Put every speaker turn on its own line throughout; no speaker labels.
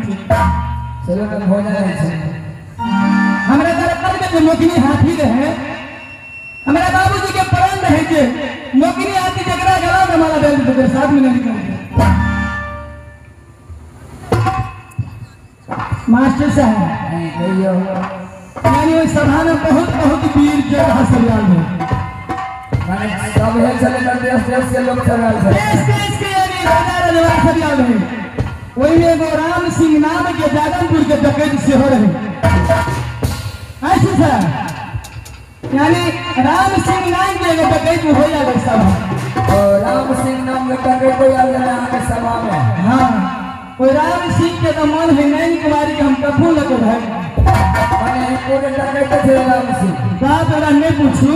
छै।
चलो त भोजन है छै।
हमरा दरबार में जे मोगिनी हाथी रहे, हमरा बाबूजी के प्रण रहे जे मोगिनी हाथी जकरा गला में माला डाल देते साथ में नहीं निकल। मास्टर साहब
कहियो
यानी ओहि सभा में बहुत बहुत वीर योद्धा सब आयल रहे।
माने सब है चले त देश देश के लोग सब आयल छले।
देश देश के यानी राजा रजवाड़ा सब आयल रहे। ओहि में एगो राम सिंह नाम के जादमपुर के डकैत सेहो रहे। ऐसे सर यानी राम सिंह नाम के एगो डकैत हो आयल सभा।
ओ राम सिंह नाम के डकैत आयल रहे अहाँ के सभा में।
हाँ कोई राम सिंह के तो मन है नैन कुमारी के हम कबू लगे भाई।
माने पूरे डकैत थे राम सिंह।
बाप वाला नहीं पूछू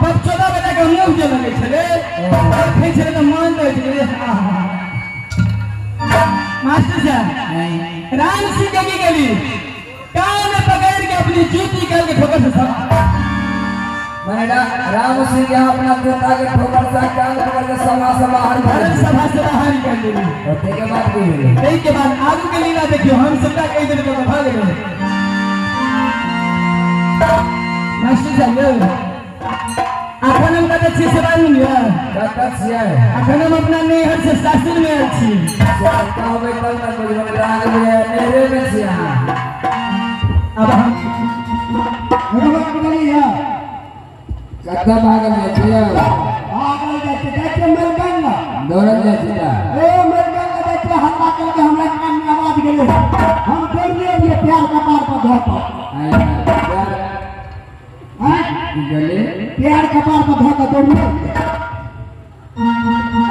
बप 14 बजे के मुंह जे लगे छले और फिर छले तो मन रहे छले। मास्टर साहब राम सिंह के की गेली कान पकड़ के अपनी जूती निकाल के ठोकर से सब।
माने राम सिंह के अपना जूता के ठोकर से कान पकड़ के सभा से बाहर
सभा से बाहर निकाल देली।
और के बाद की भेलै?
एहि के बाद आगू के लीला देखियो। हम सबटा कहि देबै तऽ भाग गेलै। मास्टर साहब अखन हम कतऽ छियै से बाजू ने?
कतऽ छियै?
अखन हम अपना नैहर से सासुर में आयल छी।
कहबै तब ने बुझबै नैहरे में छी अहाँ।
अब हम
कतऽ भागल जाइ छियै?
भागल जाइ छियै, जाइ छियै मलगंग।
दौड़ल जाइ छियै?
ए मलगंग जाइ छियै, हल्ला करके हमरा कान में आवाज गेलै। हम दौड़ले एलियै प्यार कपार पर धऽ कऽ। प्यार कपार पर धऽ कऽ दौड़ले।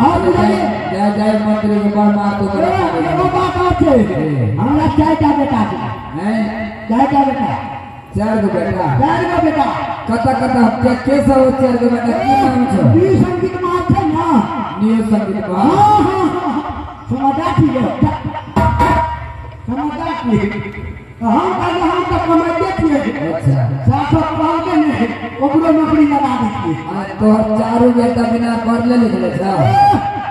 और बुझलियै?
जय जय मंत्री के बड़ मार तो
एगो बात और छै, हमरा 4टा बेटा छै। 4टा बेटा।
4 गो बेटा?
4 गो बेटा।
कतऽ कतऽ के सब 4 गो बेटा? की नाम छौ?
न्यू संगीत मार छै ना?
न्यू संगीत मार।
हां हां समाचार ठीक है, समाचार ठीक। हम कहलियै हम तऽ कमाइते छियै।
अच्छा
सासो कहलकै ने ओकरो नौकरी लगा दै छियै।
आ तोहर 4 बेटा बिना पढ़ले लिखले छौ?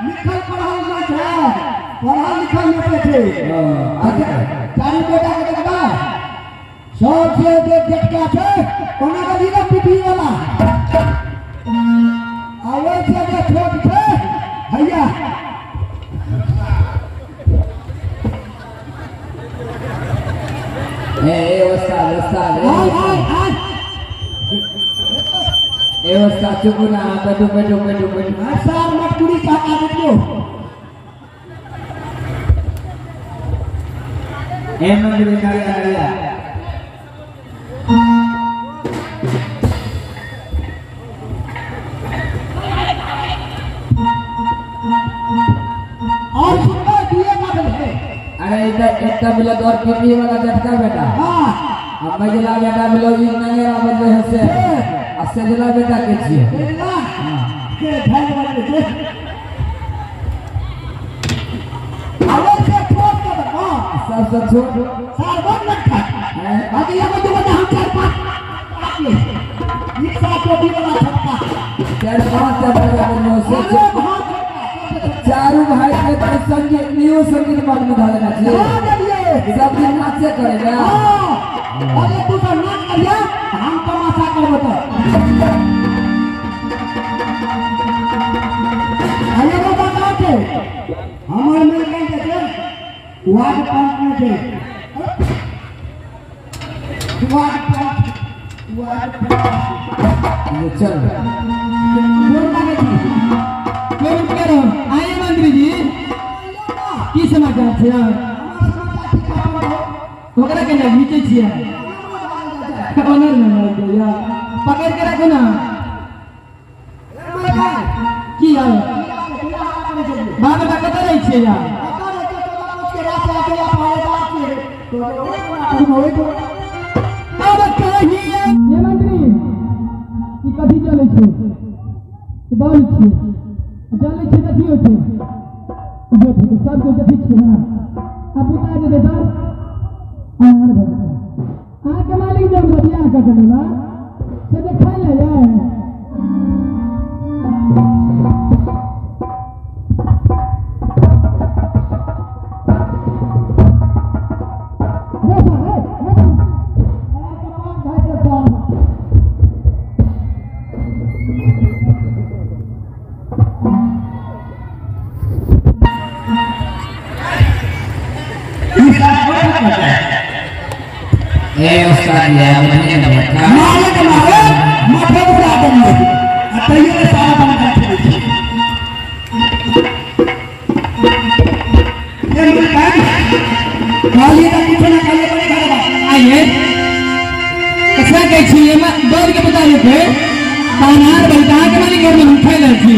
लिखल पढ़ल नहि छै, पढ़ल लिखल नहि छै।
अच्छा
4 बेटा के देखबा सबसे जे जेटका छै ओना गली ने पीपी वाला आ ओहि से जे छोट छै भैया।
ए ओस्ताद ओस्ताद
आय आय आय
ए ओस्ताद चुप ना, बैठो बैठो बैठो बैठो।
सार मटकुरी काका देखियो।
ए मंदिर नरिया नरिया
और सुनबे दिए का भेलै?
अरे इधर एकटा मिलो और पीपी वाला झटका बेटा।
हां
आ मजला बेटा मिलो ई नंगेरा बजले है से आ सेजला बेटा के छियै?
सेजला के भाई बजले छै। अरे से छोट के बता
सबसे छोट
सार बन लखा बाकी एगो दूगो हम 4 5 आके रिक्शा टोपी वाला छक्का
4 5 बजले से चारू भाई के तो संगीत न्यू संगीत बाद में धारे नाचे। सब दिन नाचे करेगा।
अरे तू सब नाच करिया हम तमाशा करबो तो। अरे वो बात छै हमर मिलगन जे छै वार्ड पंच में छै। वार्ड पंच वार्ड पंच
चल
बोल लागे छी।
आइए मंत्री जी की समाचार छै? ओकरा केना घीचै छियै? ऑनर में लागि जाइया। पकड़ के राखू ना। की आय बाप बेटा कतऽ रहै छियै यार? अब कहिए ये मंत्री ई कथी चलै छै? ई बाल छियै चलै छै कथी होइ छै? जो ठीक सब कोइ देखै छियै ना। आ पुता जेतै तब अनार भऽ जेतै। अहाँके मालिक जे हमरा बियाह कऽ देलक ना से जे खाइ लए जाय।
करता
ए उस्ताद यार मैंने ना
मारे के मारे माथे उड़ा देंगे आ तैयो रे सारा बना के रख दै छै ये लोग काय कहलिए त कुछ ना कहलिए बड़े घर बा
आइए ककरा कहै छी एमे दौड़ के बता देते तानार बलका के मालिक घर में हम खाइ लै छी।